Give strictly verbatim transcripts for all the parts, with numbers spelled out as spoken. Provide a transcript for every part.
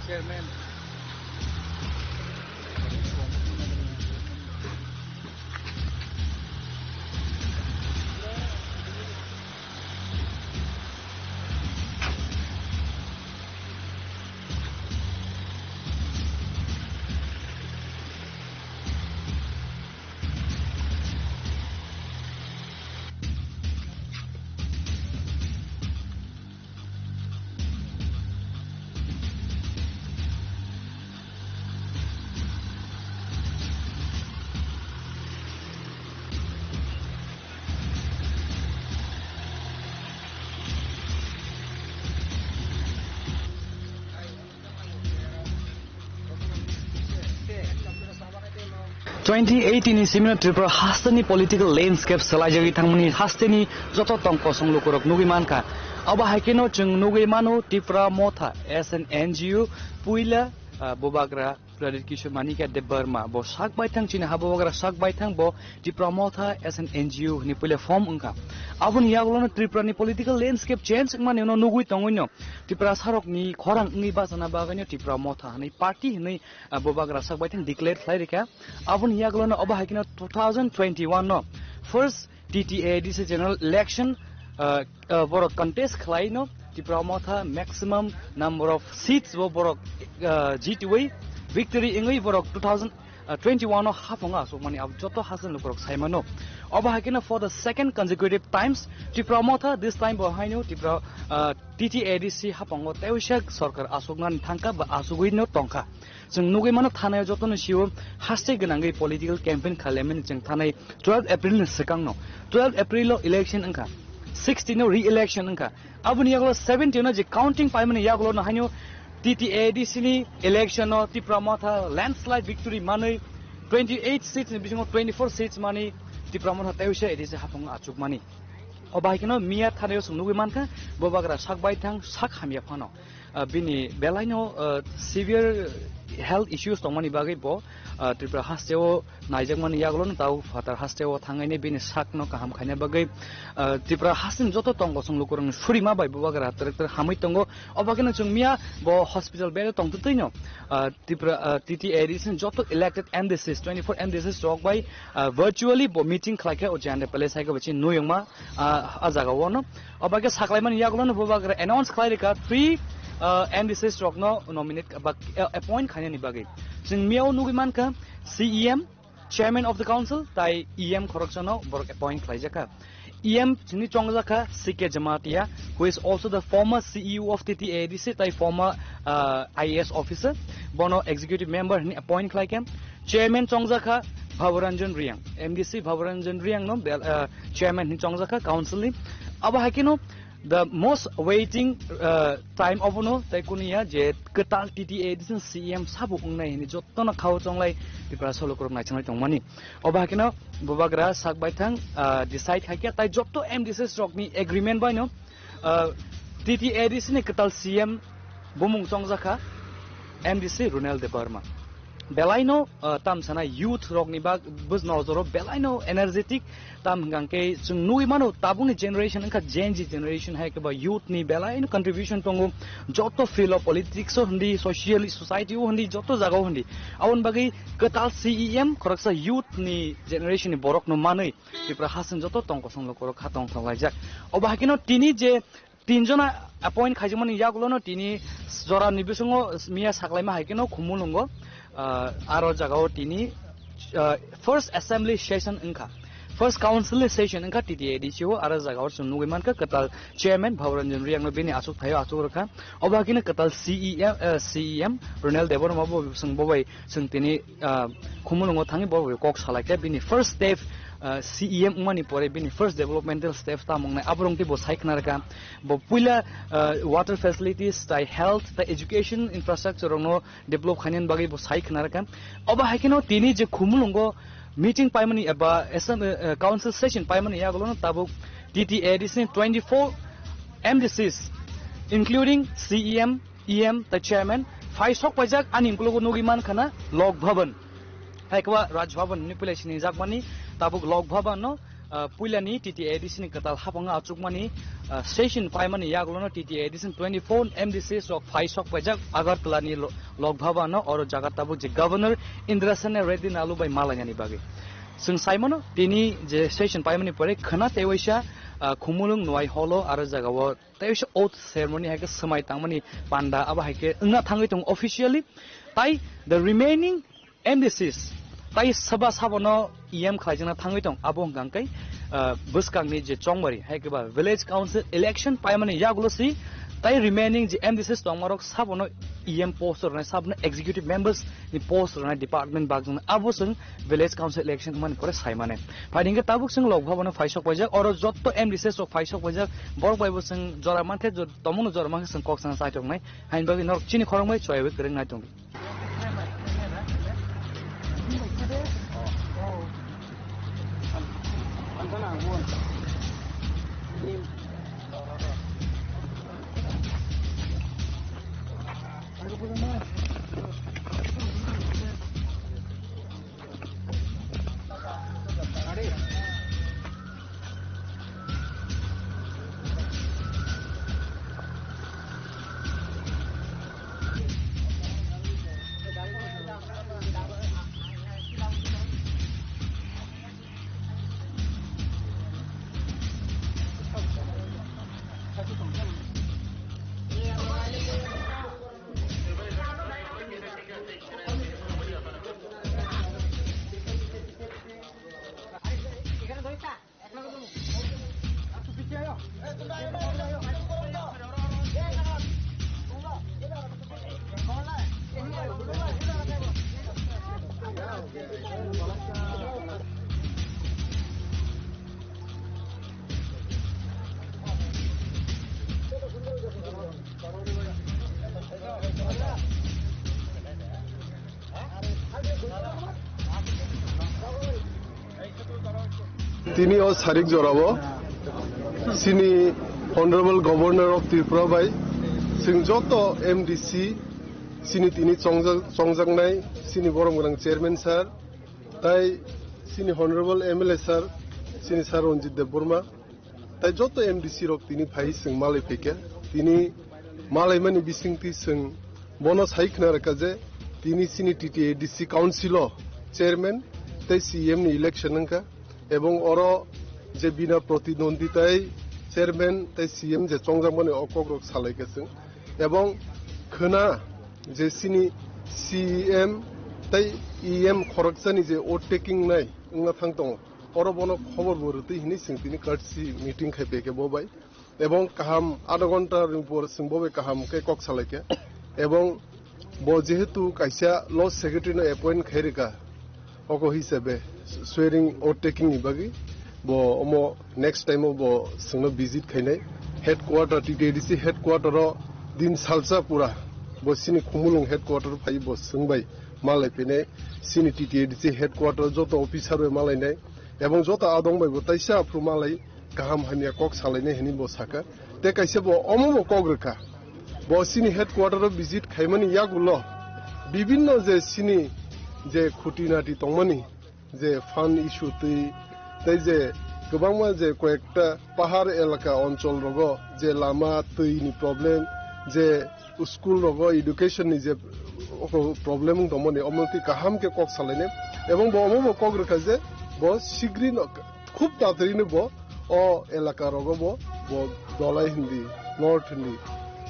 Chairman. Twenty eighteen ni simino Tripura hasteni political landscape swlaijagwi thangmani hasteni joto tong kosong lukurok nugwi mankha. Abo hai kheno chwng nugwi mano Tipra Motha as an N G O puila, ah, bubagra Pradyot Kishore Manikya Debbarma bo sak baithang chini ha bubagra sak baithang bo Tipra Motha as an N G O hwnwi puila form wngkha. Aboni yagulono Tripura ni political landscape change wngmani uno nugwi tongwino Tiprasarokni khorang wngwi bachana bagwino Tipra Motha hwnwi party hwnwi ah, bubagra sak baithang declare khlai rikha. Aboni yagulono obo hai kheno two thousand twenty-one no first T T A D C general election, ah, ah, borok contest khlai no Tipra Motha maximum number of seats bo borok, ah, jitwi victory wngwi borok two thousand twenty-one no haphongo aswkmani abo joto hasan lukurok saimano. Obo hai kheno for the second consecutive times Tipra Motha this time bo haino Tipra, ah, T T A D C haphango tewisa sorkar aswknani thangkha ba aswgwino tongkha. Chwng nugwi mano thanai o jotono sio haste gwnangwi political campaign khalaimani chwng thanai twelve April ni swkangno. Twelve April o election wngkha. Sixteen o re-election wngkha. Aboni yagulo seventeen o je counting paimani yagulo no haino T T A D C ni election o Tipra Motha landslide victory manwi twenty eight seats ni bisingo twenty four seats mani Tipra Motha tewisa A D C haphango achukmani. Obo hai kheno miya thanai o chwng nugwi mankha, bubagra sak baithang sak hamya phano. Ah, bini belaino, ah, severe health issues tongmani bagwi bo, ah, Tripura hasteo naijakmani yagulono tao phatar hasteo thangaini bini sakno kaham khaina bagwi, ah, Tripura hasteni joto tong kosong lukurokni surima bai bubagra twrwk twrwk hamwi tongo. Obo kheno chwng miya bo hospital bed o tongtwtwino, ah, Tripura, ah, T T A D C ni joto elected M D Cs, twenty-four M D Cs rok bai, ah, virtually bo meeting khlaikha o Jayanta Palace hai khe bo chini nuyungma, ah, ah jaga o no. Obo khe saklaimani yagulono bubagra announce khlai rikha three, ah, M D Cs rokno nominate ba, ah, appoint khainani bagwi. Chwng miyao nugwi mankha C E M, Chairman of the Council, tai E M khoroksano borok appoint khlaijakha. E M chini chongjakha C K Jamatia, who is also the former C E O of T T A D C, tai former, ah, I A S officer. Bono executive member hwnwi appoint khlaikha. Chairman chongjakha Bhabaranjan Reang, M D C Bhabaranjan Reang no bel-, ah, chairman hwnwi chongjakha council ni. Abo hai kheno the most waiting, ah, time obono tai kuniya je kwtal T T A D C C E M sabo wngnai hwnwi jotono khao chonglai Tripura solokrok naichanglai tongmani. Obo hai kheno bubagra sak baithang, ah, decide khai khe tai joto M D Cs rokni agreement bai no, ah, T T A D C ni kwtal C E M bumung chongjakha M D C Runel Debbarma. Belaino, ah, tamsana youth rokni bag-, bwsno ojoro belaino energetic, tam hwnkha khe chwng nugwi mano tabukni generation wngkha Gen Z generation hai khe ba youth ni belaino contribution tongo, joto field of politics o hindi, social society o hindi, joto jaga o hindi. Aboni bagwi kwtal C E M khoroksa youth ni generation ni borok no manwi Tripura hasing joto tong kosong lukurok kha tong thok laijak. Obo hai kheno tini je tin jona appoint khaijakmani yagulono tini jora ni bisingo miya saklaima hai kheno Khumulwngo, ah, aro jagao tini, ah, first assembly session wngkha, first council session wngkha T T A D C o, aro jagao chwng nugwi mankha kwtal chairman Bhabaranjan Reang no bini achuk thaio achuk rwkha. Obo hai kheno kwtal C E M, ah, C E M Runel Debbarma bo chwng bo bai chwng tini, ah, Khumulwngo thangwi bo bai kok salai khe bini first step, ah, C E M wngmani pore bini first developmental steps tamo wngnai aborok tei bo sai khna rwkha. Bo puila, ah, water facilities, tai health, tai education infrastructure rokno develop khainani bagwi bo sai khna rwkha. Obo hai kheno tini je Khumulwngo meeting paimani eba assembly, ah, council session paimani yagulono tabuk T T A D C ni twenty-four M D Cs, including C E M, E M, tai chairman, phai sok paijak ani ukologo nugwi mankha na Lok Bhavan. Hai khe ba Raj Bhavan hinwi puila sinijakmani, tabuk Lok Bhavan no Ah, puilani T T A D C ni kwtal haphango achukmani, ah, session paimani yagulono T T A D C ni twenty-four M D Cs rok phai sok paijak Agartala ni Lo-, Lok Bhavan o, oro jaga tabuk je Governor Indrasena Reddy Nalu bai malainani bagwi. Chwng saimano tini je session paimani pore khwna tei waisa, ah, Khumulwng Nwai Hall o aro jaga o tei waisa oath ceremony hai khe swmai tangmani panda abo hai khe wngna thangwi tongo officially. Tai the remaining M D Cs tai saba sabono E M khlaijakna thangwi tong, abo hwnkha khe, ah, bwskangni je chongmari hai khe ba village council election paimani yagulo si tai remaining je M D Cs tongmarok sabono E M post rwnai, sabono executive members ni post rwnai department bakjaknai, abo chwng village council election wngmani pore saimani. Phai hwnkhe tabuk chwng Lok Bhavan o phai sok paijak, oro jotto M D Cs rok phai sok paijak, borok bai bo chwng jora mankhe, jor-, tongmungno jora mankhe chwng kok sana chai tongnai. Haini bagwi norok chini khorang bai chwrai bai kwrwng nai tongdi. Tini o sarik jorao chini Honorable Governor of Tripura bai chwng joto M D C, chini tini chongjak-, chongjaknai chini borom gwnang Chairman sir, tai chini Honorable M L A sir, chini sir Ranjit Debbarma, tai joto M D C rok tini phai chwng malai phaikha. Tini malaimani bisingtwi chwng bono sai khna rwkha je tini chini T T A D C council o chairman tei C E M ni election wngkha, ebong oro je bina protinondhi tai chairman tei C E M je chongjakmani o kokrok salaikha chwng, ebong khwna je chini C E M tei E M khoroksani je oath taking nai wngna thang tongo, oro bono khobor bo rwtwi hinwi chwng tini courtesy meeting khai phaikha bo bai. Ebong kaham adha ghonta ni por chwng bo bai kaham khe kok salaikha. Ebong bo jehetu kaisa law secretary no appoint khai rwkha, oko hisabe swearing oath taking ni bagwi bo omo next time o bo chwngno visit khainai headquarter, T T A D C headquarter o din salsa pura bo chini Khumulwng headquarter o phai bo chwng bai malai phainai, chini T T A D C headquarter joto officer bai malainai, ebong joto adong bai bo taisa aphuru malai kaham hamya kok salainai hinwi bo sakha. Tei kaisa bo omo bo kok rwkha, bo chini headquarter o visit khaimani yagulo bibinno je chini je khuti nati tongmani, je fund issue twi, tei je kwbangma je koyekta pahar elaka onchol rogo je lama twi ni problem, je school rogo education ni je problem wng tongmani, omo twi kaham khe kok salainai. Ebong bo omo bo kok rwkha je bo sigri no, khub tatari no bo o elaka rogo bo, bo Dholai hindi, North hindi,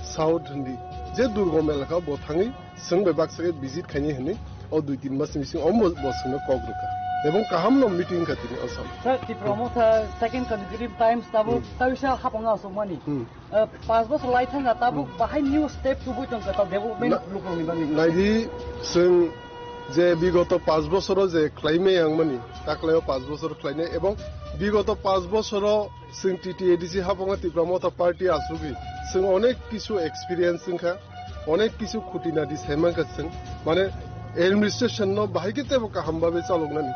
South hindi, je durgom elaka bo thangwi chwng bai baksa khe visit khainai hinwi o dui tin mas ni bising omo bo chwngno kok rwkha. Ebong kaham no meeting kha tini o sam. Sir, Tipra Motha second consecutive times tabuk Hmm. taisa hapang asukmani. Hmm. Uh, panch bosor lai thangkha tabuk Hmm. bahai new step tubui tongkha ta development Na-, lukurokni bagwi. Naidi chwng je bigoto panch bosoro je khlaimai ang mani, taklaio panch bosor khlainai ebong bigoto panch bosoro chwng T T A D C hapang Tipra Motha Party asugwi chwng onek kisu experience wngkha. Onek kisu khuti nadi saimankha chwng, mane administration no bahai khe tebo kaham babe chaloknani.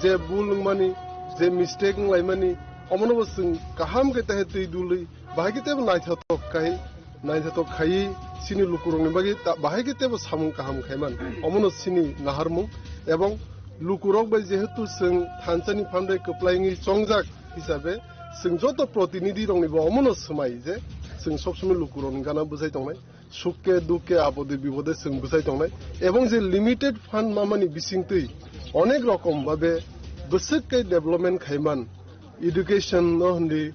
Je bul wngmani, je mistake wnglaimani, omono bo chwng kaham khe tehe twi dului, bahai khe tebo naithotok khai, naithotok khai chini lukurokni bagwi ta-, bahai khe tebo samung kaham khaiman. Omono chini naharmung ebong Lukurok bai jehetu chwng thansa ni phan bai kwplai wngwi chongjak hisabe, chwng joto protinidhi rok ni bo omono swmai je chwng sob somoi lukurok ni gana bwchai tongnai, sukhe dukhe apode bipode chwng bwchai tongnai, ebong je limited fund mamani bisingtwi onek rokom babe bwswk khe development khaiman, education no hwnwi,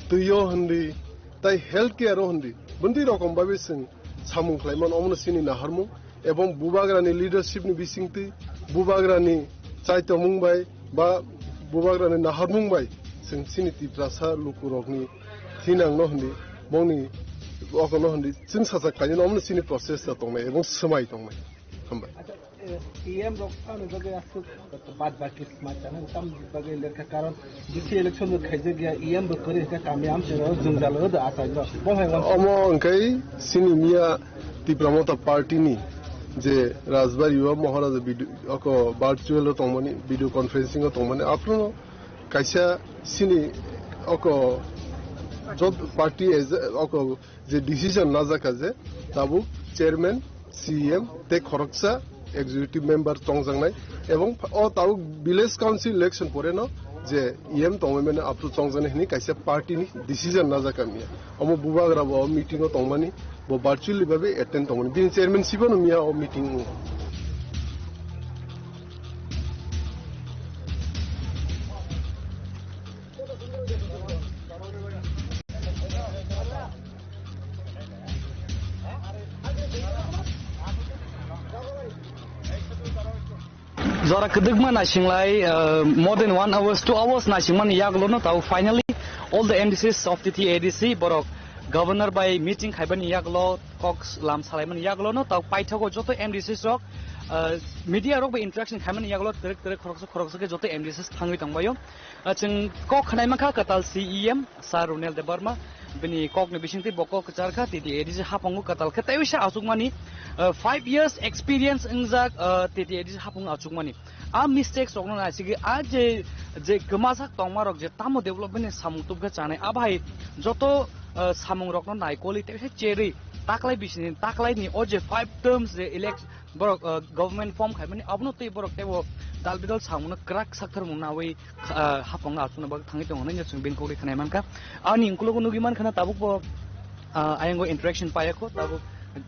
twi o hwnwi, tai health care o hwnwi, bwntwi rokom babe chwng samung khlaiman, omono chini naharmung. Ebong bubagrani leadership ni bisingtwi, bubagrani chaitomung bai ba bubagrani naharmung bai chwng chini Tiprasa lukurokni thinangno hwnwi, bongni okono hwnwi chwng sajak khainino omono chini process ta tongnai ebong swmai tongnai. Hambai. Acha, eh, E M rok ano bagwi aswk bad baki swmai tamo tam bagwi lekha karon D C election bo khaijak ya, E M bo kwrwi kha kami amchwrao jwngjal o da asai no. Bo hai wan. Omo hwnkhe chini miya Tipra Motha Party ni je Rajbari o Maharaja video, oko virtual o tongmani, video conferencing o tongmani, aphuru kaisa chini oko jot party as a, oko je decision najak kha je tabuk chairman, C E M tei khoroksa executive member chongjaknai, ebong o tabuk village council election pore no je E M tongmani aphuru chongjaknai hwnwi kaisa party ni decision najak kha miya. Omo bubagra bo meeting o tongmani, bo virtually babe attend tongmani. Bini chairman sibo no miya o meeting wngo. Jora kwdwkma naisinglai, uh, more than one hours, two hours naisingmani yagulono tao finally all the M D Cs of T T A D C borok governor bai meeting khaibani yagulo kok lam salaimani yagulono tao paithago joto M D Cs rok, uh, media rok bai interaction khaimani yagulo twrwk twrwk khoroksa khoroksa khe joto M D Cs thangwi tongbaio. Ah, chwng kok khwnai mankha kwtal C E M Sir Runel Debbarma, bini kokni bisingtwi bo kok kwchar kha, T T A D C haphangno kwtal khe tei waisa achukmani, ah, five years experience wngjak, ah, T T A D C haphango achukmani. A mistakes rokno naisigwi a je, je kwmajak tongmarok je tamo development ni samung tubkhe chanai, a bahai joto, ah, samung rokno naikolwi tei waisa cherwi taklai bisini taklaini o je five terms je elect-, borok, ah, government form khaimani abono tei borok teibo dal bidal samungno kwrak sakthar mung nawi ah, haphangno achukna bagwi thangwi tongo hinwi chwng bini kok ri khwnai mankha. Ani ukologo nugwi mankha na tabuk bo, ah, ayang o interaction paiya kho, tabuk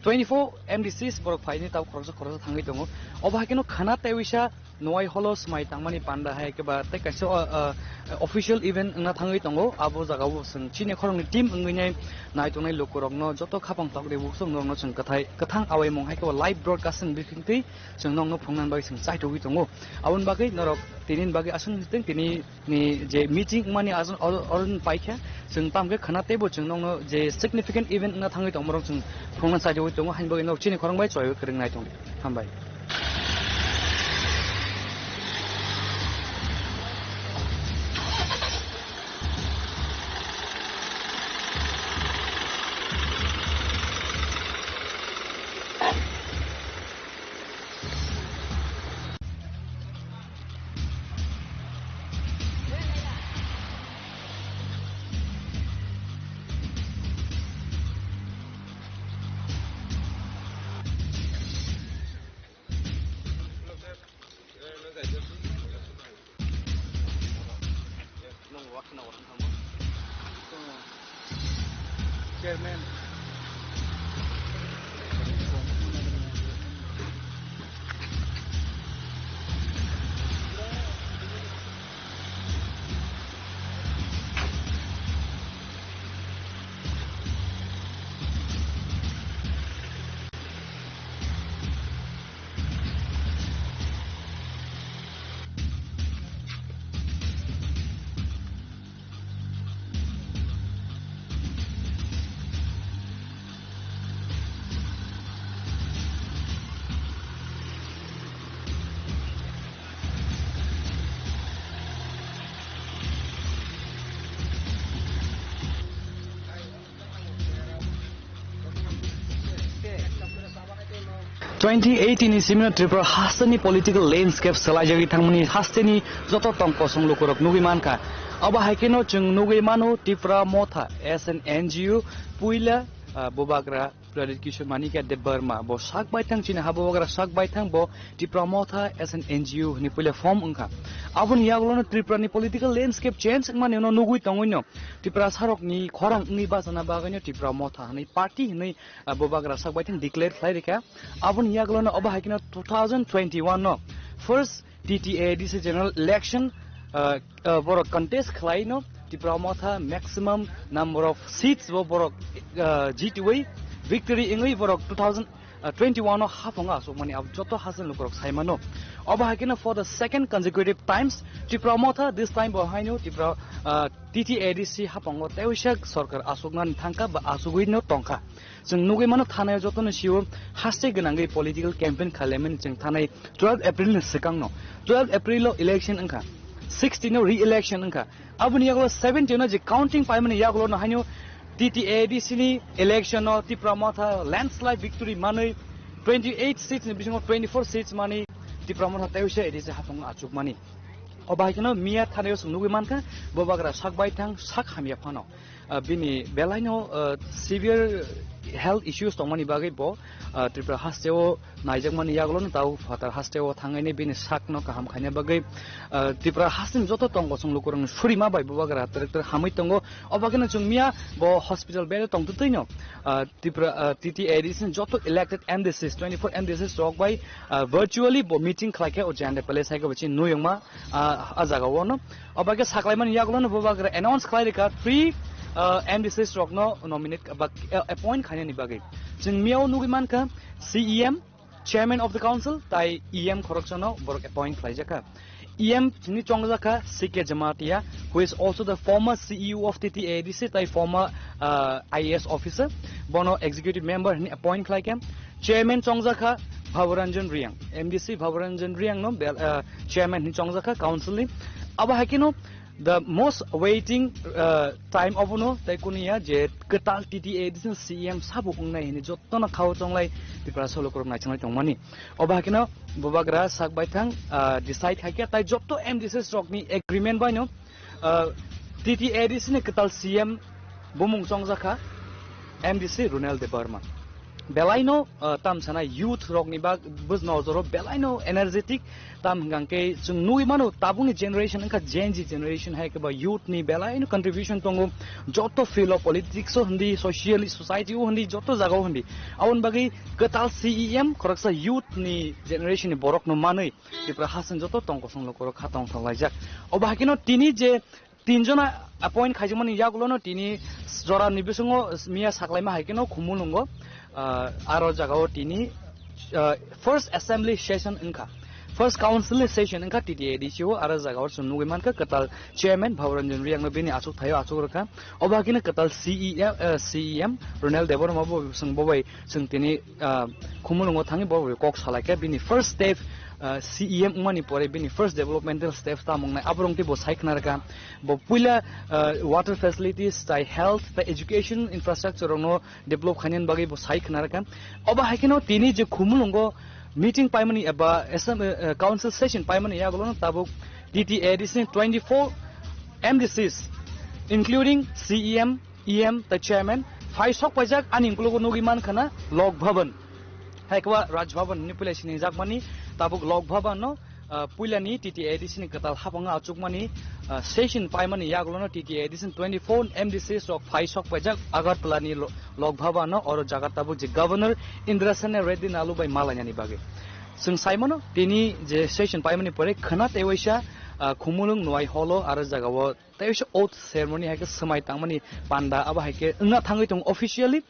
twenty-four M D Cs borok phaini tabuk khoroksa khoroksa thangwi tongo. Obo hai kheno khwna tei wisa Nwai holo swmai tangmani panda hai khe ba tei kaisa, ah, ah, official event wngna thangwi tongo. Abo jagao chwng chini khoroknwi team wngwi nai nai tongnai lukurokno joto khaphang tok ri buksong norokno chwng kwthai kwthang awaimung hai khe ba live broadcasting bisingtwi chwng nokno phunuknani bagwi chwng chaithogwi tongo. Aboni bagwi norok tini ni bagwi aswk tini ni je meeting wngmani ajon-, oro, oro ni paikha chwng tamo khe khwna teibo chwng nokno je significant event wngna thangwi tongmorok chwng phunukna chaithogwi tongo, haini bagwi norok chini khorang bai chwlaiwi kwrwng nai tongdi. Hambai. Chairman. Twenty eighteen ni simi no Tripura hasteni political landscape swlaijagwi thangmani hasteni joto tong kosong lukurok nugwi mankha. Abo hai kheno chwng nugwi mano Tipra Motha as an N G O puila ah, Bubagra Pradyut Kishore Manikya Debbarma, bo sak baithang chini ha Bubagra sak baithang bo Tipra Motha as an N G O hwnwi puila form wngkha. Aboni yagulono Tripura ni political landscape change wngmani uno nugwi tongwino Tiprasarokni khorang wngwi bachana bagwino Tipra Motha hwnwi party hwnwi, ah, Bubagra sak baithang declare khlai rikha. Aboni yagulono obo hai kheno two thousand twenty-one no first T T A D C general election, ah, ah, borok contest khlaino Tipra Motha maximum number of seats bo borok, ah, jitwi victory wngwi borok two thousand twenty-one o haphang aswkmani abo joto hasil lukurok saimano. Obo hai kheno for the second consecutive times Tipra Motha this time bo haino Tipra, ah, T T A D C haphango teiwisa sorkar aswknani thangkha ba aswgwino tongkha. Chwng nugwi mano thanai o jotono sio haste gwnangwi political campaign khailaimani chwng thanai twelve April ni swkangno. Twelve April o election wngkha. Sixteen o re-election wngkha. Aboni yagulo seventeen o je counting paimani yagulo no haino T T A D C ni election o Tipra Motha landslide victory manwi twenty-eight seats ni bisingo twenty-four seats mani Tipra Motha teiwisa A D C haphango achukmani. Obo hai kheno miya thanai o chwng nugwi mankha, Bubagra sak baithang sak hamya phano. Ah, bini belaino, ah, severe health issues tongmani bagwi bo, ah, Tripura hasteo naijakmani yagulono tao phatar hasteo thangaini bini sakno kaham khaina bagwi, ah, Tripura hasteni joto tong kosong lukurokni surima bai Bubagra twrwk twrwk hamwi tongo. Obo kheno chwng miya bo hospital bed o tongtwtwino, ah, Tripura, ah, T T A D C ni joto elected M D Cs, twenty-four M D Cs rok bai, ah, virtually bo meeting khlaikha o Jayanta Palace hai khe bo chini nuyungma, ah, ah jaga o no. Obo khe saklaimani yagulono Bubagra announce khlai rikha three, ah, M D Cs rokno nominate ba, ah, appoint khainani bagwi. Chwng miyao nugwi mankha C E M, Chairman of the Council, tai E M khoroksano borok appoint khlaijakha. E M ni chongjakha C K Jamatia, who is also the former C E O of T T A D C, tai former, ah, I A S officer. Bono executive member hwnwi appoint khlaikha. Chairman chongjakha Bhabaranjan Reang, M D C Bhabaranjan Reang no bel-, ah, chairman hwnwi chongjakha council ni. Abo hai kheno the most waiting, ah, time obono tai kuniya je kwtal T T A D C C E M sabo wngnai hwnwi jotono khao chonglai Tripura solokorok naichanglai tongmani. Obo hai kheno Bubagra sak baithang, ah, decide khai khe tai joto M D Cs rokni agreement baino, ah, T T A D C ni kwtal C E M bumung chongjakha M D C Ronel Debbarma. Belaino, ah, tam sana youth rokni bag bwsno ojoro belaino energetic, tam hwnkha khe chwng nugwi mano tabukni generation wngkha Gen Z generation hai khe ba youth ni belaino contribution tongo joto field of politics o hindi, socially society o hindi, joto jaga o hindi. Aboni bagwi kwtal C E M khoroksa youth ni generation ni borok no manwi Tripura haste joto tong kosong lukurok kha tong thang laijak. Obo hai kheno tini je tin jona appoint khaijakmani yagulono tini jora ni bisingo miya saklaima hai kheno Khumulwngo, ah, aro jaga o tini, ah, first assembly session wngkha, first council ni session wngkha T T A D C o, aro jaga o chwng nugwi mankha kwtal chairman Bhabaranjan Reang no bini achuk thaio achuk rwkha. Obo hai kheno kwtal C E M, ah, C E M Ronel Debbarma bo chwng bo bai chwng tini, ah, Khumulwngo thangwi bo kok salaikha bini first step, ah, C E M wngmani pore bini first developmental steps tamo wngnai aborok tei bo sai khna rwkha. Bo puila, ah, water facilities, tai health, tai education infrastructure rokno develop khainani bagwi bo sai khna rwkha. Obo hai kheno tini je Khumulwngo meeting paimani eba assem-, eh, council session paimani yagulono tabuk T T A D C ni twenty-four M D Cs, including C E M, E M tei chairman phai sok paijak ani ukologo nugwi mankha na Lok Bhavan. Hai khe ba Raj Bhavan hwnwi puila sinijakmani tabuk Lok Bhavan no, ah, puilani T T A D C ni kwtal haphango achukmani, ah, session paimani yagulono T T A D C ni twenty-four M D Cs rok phai sok paijak Agartala ni Lo-, Lok Bhavan no oro jaga tabuk je Governor Indrasena Reddy Nalu bai malainani bagwi. Chwng saimano tini je session paimani pore khwna tei waisa, ah, Khumulwng Nwai Hall o aro jaga o tei waisa oath ceremony hai khe swmai tangmani panda abo hai khe wngna thangwi tongo officially.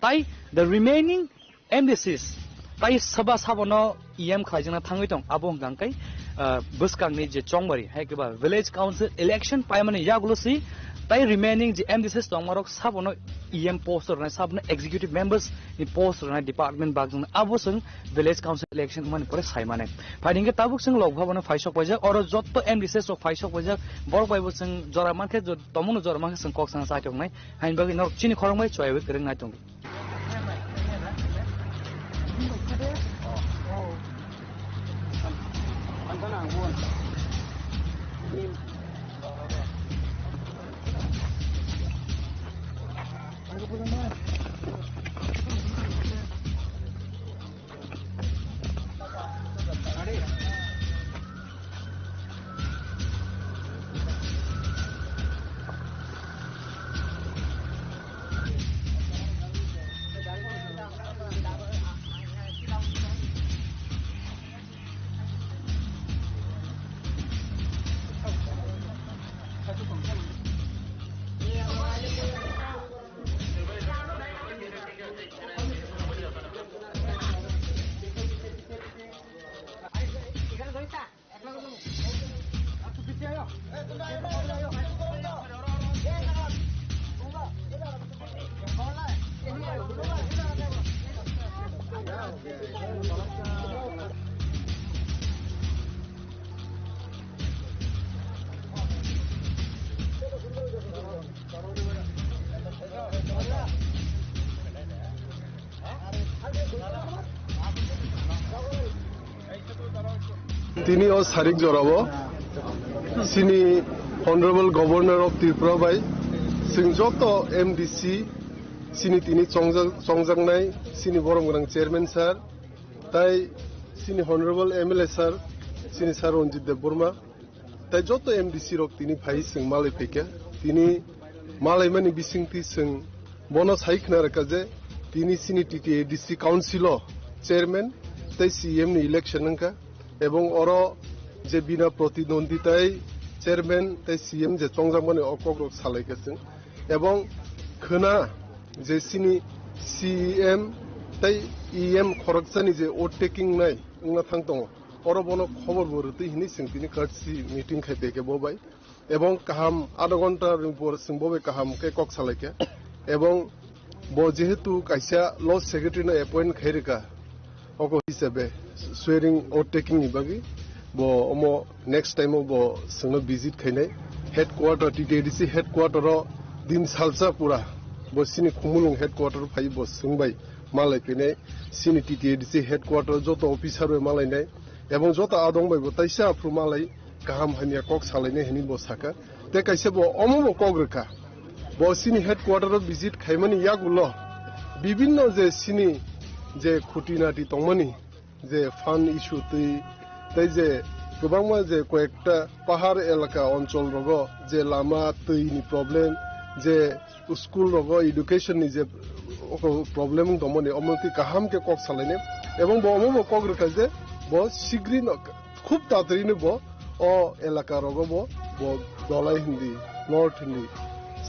Tai the remaining M D Cs tai saba sabono E M khlaijakna thangwi tong abo hwnkha khe, ah, bwskangni je chongmari hai khe ba village council election paimani yagulo si tai remaining je M D Cs tongmarok sabono E M post rwnai, sabono executive members ni post rwnai department bakjwng abo chwng village council election wngmani pore saimane. Phai hwnkhe tabuk chwng Lok Bhavan o phai sok paijak, oro jotto M D Cs rok phai sok paijak, borok bai bo chwng jora mankhe, jo-, tomungno jora mankhe chwng kok sana chai tongnai. Haini bagwi norok chini khorang bai chwaiwi kwrwng nai tongo. Tini o sarik jorao chini Honorable Governor of Tripura bai chwng joto M D C chini tini chongjak-, chongjaknai chini borom gwnang Chairman sir, tai chini Honorable M L A sir, chini sir Ranjit Debbarma, tai joto M D C rok tini phai chwng malai phaikha. Tini malaimani bisingtwi chwng bono sai khna rwkha je tini chini T T A D C Council o Chairman tai C E M ni election wngkha. Ebong oro je bina protinondhi tai chairman tai C M je chongjakmani o kokrok salaikha chwng. Ebong khwna je chini C E M tai E M khoroksani je oath taking nai wngna thang tongo, oro bono khobor bo rwtwi hinwi chwng tini courtesy meeting khai phaikha bo bai. Ebong kaham adha ghonta ni por chwng bo bai kaham khe kok salaikha. Ebong bo jehetu kaisa law secretary no appoint khai rwkha, oko hisabe swearing oath taking ni bagwi bo omo next time o bo chwngno visit khainai headquarter, T T A D C headquarter o din salsa pura bo chini Khumulwng headquarter o phai bo chwng bai malai phainai chini T T A D C headquarter o joto officer bai malainai. Ebong joto adong bai bo taisa aphuru malai kaham hamya kok salainai hinwi bo sakha. Tei kaisa bo omo bo kok rwkha. Bo chini headquarter o visit khaimani yagulo bibinno je chini je khuti nati tongmani je fund issue twi tei je kwbangma je koyekta pahar elaka onchol rogo je lama twi ni problem je school rogo education ni je oko problem wng tongmani, omo twi kaham khe kok salainai. Ebong bo omo bo kok rwkha je bo sigri no khub tatari no bo o elaka rogo bo, bo Dholai hindi, North hindi,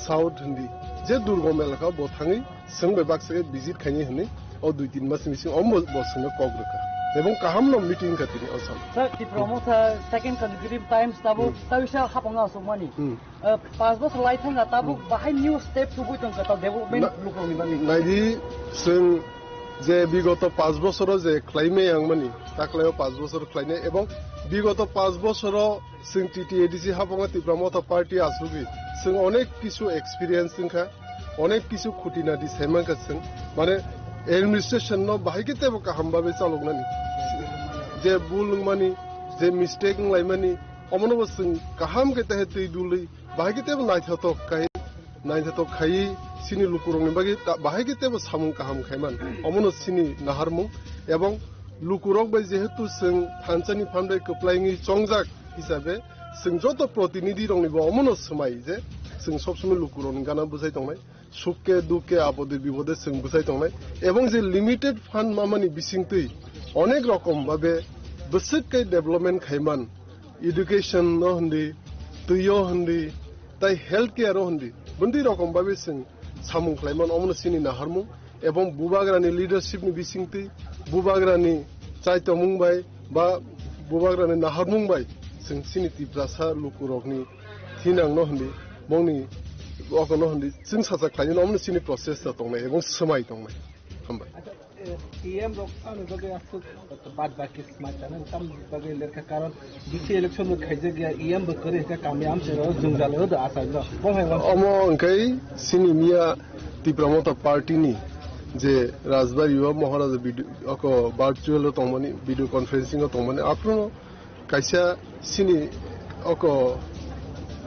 South hindi, je durgom elaka bo thangwi chwng bai baksa khe visit khainai hinwi o dui tin mas ni bising omo bo chwngno kok rwkha. Ebong kaham no meeting wngkha tini o sal. Sir, Tipra Motha second consecutive times tabuk Hmm. tawisa hapang asukmani. Hmm. Eh, pas bosor lai thangkha, tabuk Hmm. bahai new step tubui tongkha, ta development Na-, lukurokni bagwi. Naidi, chwng je bigoto pas bosoro je khlaimai ang mani, taklaio pas bosor khlainai, ebong bigoto pas bosoro chwng T T A D C habango Tipra Motha Party asugwi chwng onek kisu experience wngkha, onek kisu khuti nadi saimankha chwng, mane administration no bahai khe tebo kaham babe chaloknani, je bul wngmani, je mistake wnglaimani, omono bo chwng kaham khe tehe twi dului, bahai khe tebo naithotok khai, naithotok khai chini lukurokni bagwi ta-, bahai khe tebo samung kaham khaiman. Omono chini naharmung, ebong lukurok bai jehetu chwng thansani phan bai kwplai wngwi chongjak hisabe, chwng joto protinidhi rokni bo omono swmai je chwng sob somoi lukurokni gana bwsai tongnai. Sukke dukke apode bipode chwng bwsai tongnai, ebong je limited fund mamani bisingtwi onek rokom babe bwswk khe development khaiman, education no hindi, twi o hindi, tai health care o hindi, bwndwi rokom babe chwng samung khlaiman, omono chini naharmung, ebong bubagrani leadership ni bisingtwi, bubagrani chaitomung bai ba bubagrani naharmung bai chwng chini Tiprasa lukurokni thinang no hindi, bongni oko no hindi, chwng sacha khlainani omono chini process ta tongnai ebong swmai tongnai. Hambai. Acha, eh, E M rok ano bagwi aswk bad baki smai tano tam bagwi lerkha karon D C election bo khaijak ya, E M bo kwrwi kha kami amchai rok jwngjal o da asai no. Bo hai wan. Omo hwnkhe chini miya Tipra Motha Party ni je Rajbari o Maharaja video, oko virtual o tongmani, video conferencing o tongmani, aphuru kaisa chini oko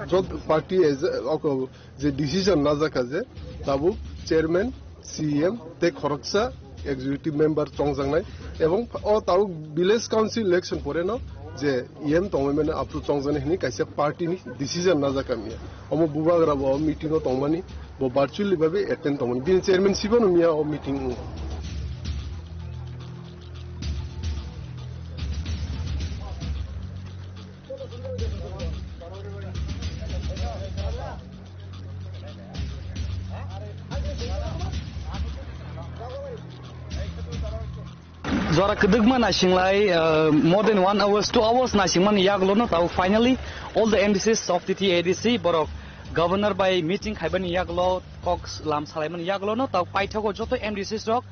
jot party as oko je decision najak kha je tabuk chairman, C E M tei khoroksa executive member chongjaknai, ebong o tabuk village council election pore no je E M tongmani aphuru chongjaknai hinwi kaisa party ni decision najak kha miya. Omo bubagra bo meeting o tongmani, bo virtually babe attend tongmani. Bini chairman sibo no miya o meeting wngo. Jora kwdwkma naisinglai, uh, more than one hours, two hours naisingmani yagulo no tabuk finally all the M D Cs of T T A D C borok governor bai meeting khaibani yagulo kok lam salaimani yagulo no tabuk paithago joto M D Cs rok,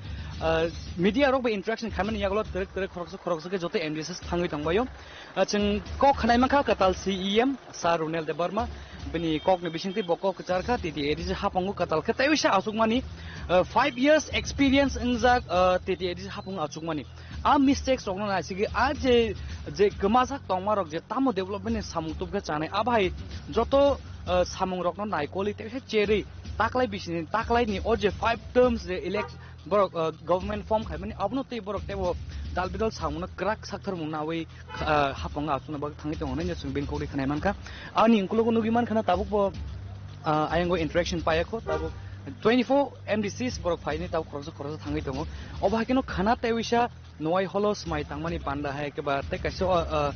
uh, media rok bai interaction khaimani yagulo twrwk twrwk khoroksa khoroksa khe joto M D Cs thangwi tongbaio. Ah, chwng kok khwnai mankha kwtal C E M Sir Runel Debbarma, Bini kokni bisingtwi bo kok kwchar kha, T T A D C haphangno kwtal khe tei uisa achukmani, uh, five years experience wngjak, uh, T T A D C haphangno achukmani. A mistakes rokno naisigi a je, je kwmajak tongma rok je tamo development ni samung tubkhe chanai, a bahai joto, uh, samung rokno naikoli tei uisa cherwi taklai bisini taklaini o je five terms je elect borok, uh, government form khaimani abono tei borok teibo dal bidal samungno kwrak sakthar mungno awi, uh, haphangno achukna bagwi thangwi tongo hinwi chwng bini kokni khnai mankha. Ani ukulok nugwi mankha na tabuk bo, uh, ayang interaction payakho tabuk twenty four M D Cs borok phaini tabuk khoroksa khoroksa thangwi tongo. Obo haikhe no khana tei uisa Nwai holo swmai tangmani panda hai khe ba tei kaisa o, o,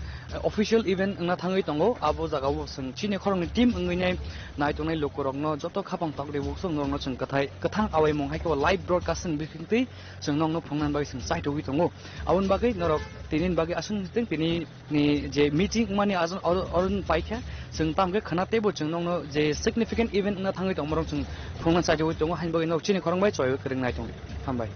official event wngna thangwi tongo. Abo jagao chwng chini khoroknwi team wngwi nai nai tongnai lukurokno joto khapang tok ribuk chwng norokno chwng kwthai kwthang awaimung hai khe o live broadcasting bisingtwi chwng nokno phunuknani bagwi chwng chaithogwi tongo. Aboni bagwi norok tini bagwi aswk tini ni je meeting wngmani ajon oro, oro paikha chwng tamkhe khana teibo chwng nokno je significant event wngna thangwi tongmorok chwng phunukna chaithogwi tongo, haini bagwi nok chini khorang bai choi kwrwng nai tongo. Hambai.